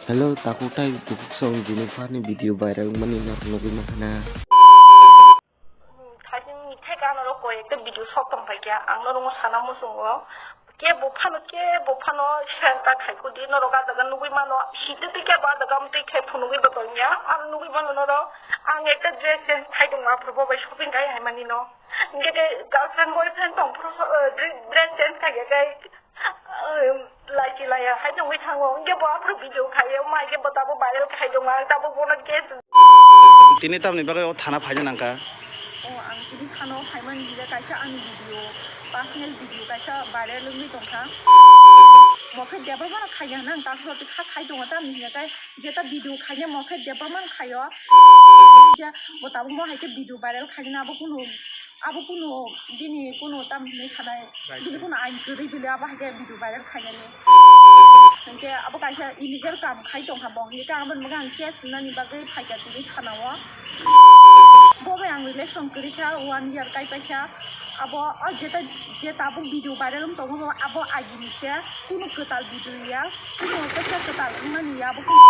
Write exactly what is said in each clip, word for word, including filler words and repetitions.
Hello, takhuk tai bukhuk song Jennifer ni video viral wngmani norok nugwi mankha na. Thajin ni theka norok koi ekta video sok tong paikha, ang norok sana muchungo. Kebo phano, kebo phano share ta khai kudi norok a jaga nugwi mano, sitwi twi kebo a jaga amtwi khai phunugwi bo tongya, ang nugwi mano norok. Ang ekta dress change khai tongma phuru bo bai shopping khai hai mani no. Hingke ke girlfriend boyfriend tong phuru, eh, dre-, dress change khai ya kai. Laki laya hai tongwi thango, hingke bo aphuru video khaio, mai ke bo tabo viral khai tongma, ang tabo bono case. Tini tamni bagwi o thana phaina nangkha. O ang tini thano phaimani hingke kaisa ani video, personal video kaisa viral wngwi tongkha. Mokhe debra bono khaiya hwnwi ang taksa twi kha khai tongo, tamni hingke kai jeta video khaina mokhe debra man khaio. Je bo tabuk mo hai khe video viral khaina abo kunu Abo kunu bini kunu tam hinwi sanai, bini kunu ain kwrwi bile abo hai khe video viral khainani. Hinkhe abo kaisa illegal kam khai tongkha bo, hinkhe ang aboni bagwi ang case wngnani bagwi phaikha tini thana-o. Bo bai ang relation kwrwi kha, one year kai paikha. Abo o jeta, je tabuk video viral wng tongo bo, abo agini se, kunu kwtal video ya, kunu kaisa kwtal wngmani ya, abo kunu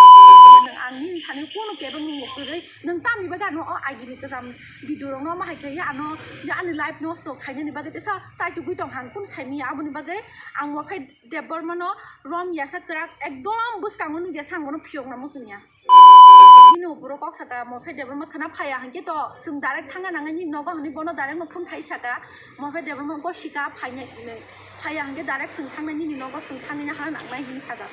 ang nini thani kunu kebo nungbo kwrwi. Nwng tamni bagwi ano o agini kwcham video rokno ma hai khe ano je ani life nosto khainani bagwi tesa chaitugwi tong hang kun saimanya aboni bagwi ang Morphai Debbarmano rom yasa kwrak ekdom bwskango nukya sa ang bono phiyokna muchungya. Bini uporo kok saka Morphai Debbarma khna phaiya hinkhe to chwng direct thangna nangnai nini nogo hinwi bono direct no phone khai saka Morphai Debbarma gosika phainai hinwi phaiya hinkhe direct chwng thangnai nini nogo chwng thangwi nahana nangnai hinwi saka.